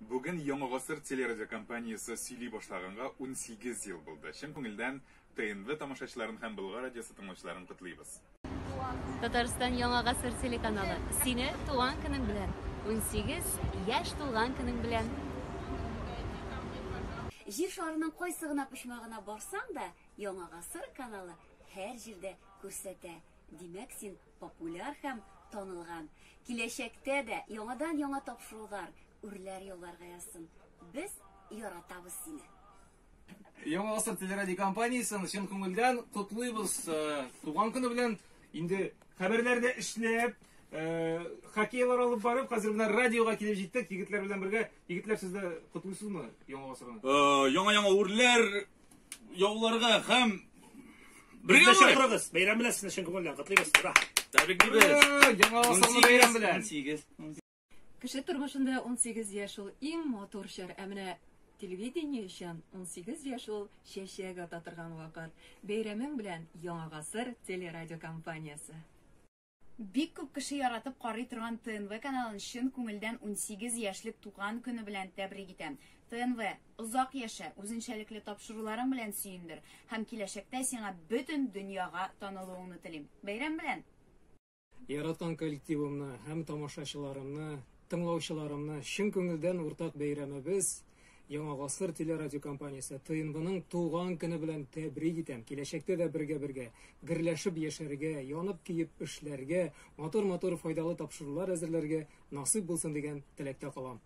Бүген Яңа гасыр телерадиокомпаниясе сөйли башлаганга 18 ел булды. Чын күңелдән ТНВ тамашачыларын һәм Болгар радиосы тыңлаучыларын котлыйбыз. Татарстан Яңа гасыр телеканалы сине туган көнең белән, 18 яшь тулган көнең белән! Җир шарының кайсы гына почмагына барсаң да, Яңа гасыр каналы һәр җирдә күрсәтә. Димәк, син популяр һәм танылган. Киләчәктә дә яңадан-яңа тапшырулар, үрләр яуларга язсын. Без яратабыз сине. Яңа гасыр телерадиокомпаниясен чын күңелдән котлыйбыз э, туган көне белән. Инде хәбәрләрдә эшләп, э, хоккейлар алып барып, хәзер менә радиога килеп җиттек егетләр белән бергә. Егетләр, сез дә котлыйсызмы Яңа гасырны? Э, яңа-яңа үрләр яуларга һәм бергә чакырыгыз. Бәйрәм белән сезне чын күңелдән котлыйбыз. Ура! Тәбриклибез. Яңа гасырны бәйрәм белән. 18. Кеше тормышында 18 яшь ул иң матур чор, ә менә телевидение өчен 18 яшь ул чәчәк ата торган вакыт. Бәйрәмең белән, Яңа гасыр телерадиокомпаниясе! Бик күп кеше яратып карый торган ТНВ каналын чын күңелдән 18 яшьлек туган көне белән тәбрик итәм. ТНВ, озак яшә, үзенчәлекле тапшыруларың белән сөендер һәм киләчәктә сиңа бөтен дөньяга танылуыңны телим. Бәйрәм белән! Яраткан коллективымны һәм тамашачыларымны, тыңлаучыларымны чын күңелдән уртак бәйрәмебез, Яңа гасыр телерадиокомпаниясе ТНВның туган көне белән тәбрик итәм. Киләчәктә дә бергә-бергә, гөрләшеп яшәргә, янып-көеп эшләргә, матур-матур файдалы тапшырулар әзерләргә насыйп булсын дигән теләктә калам.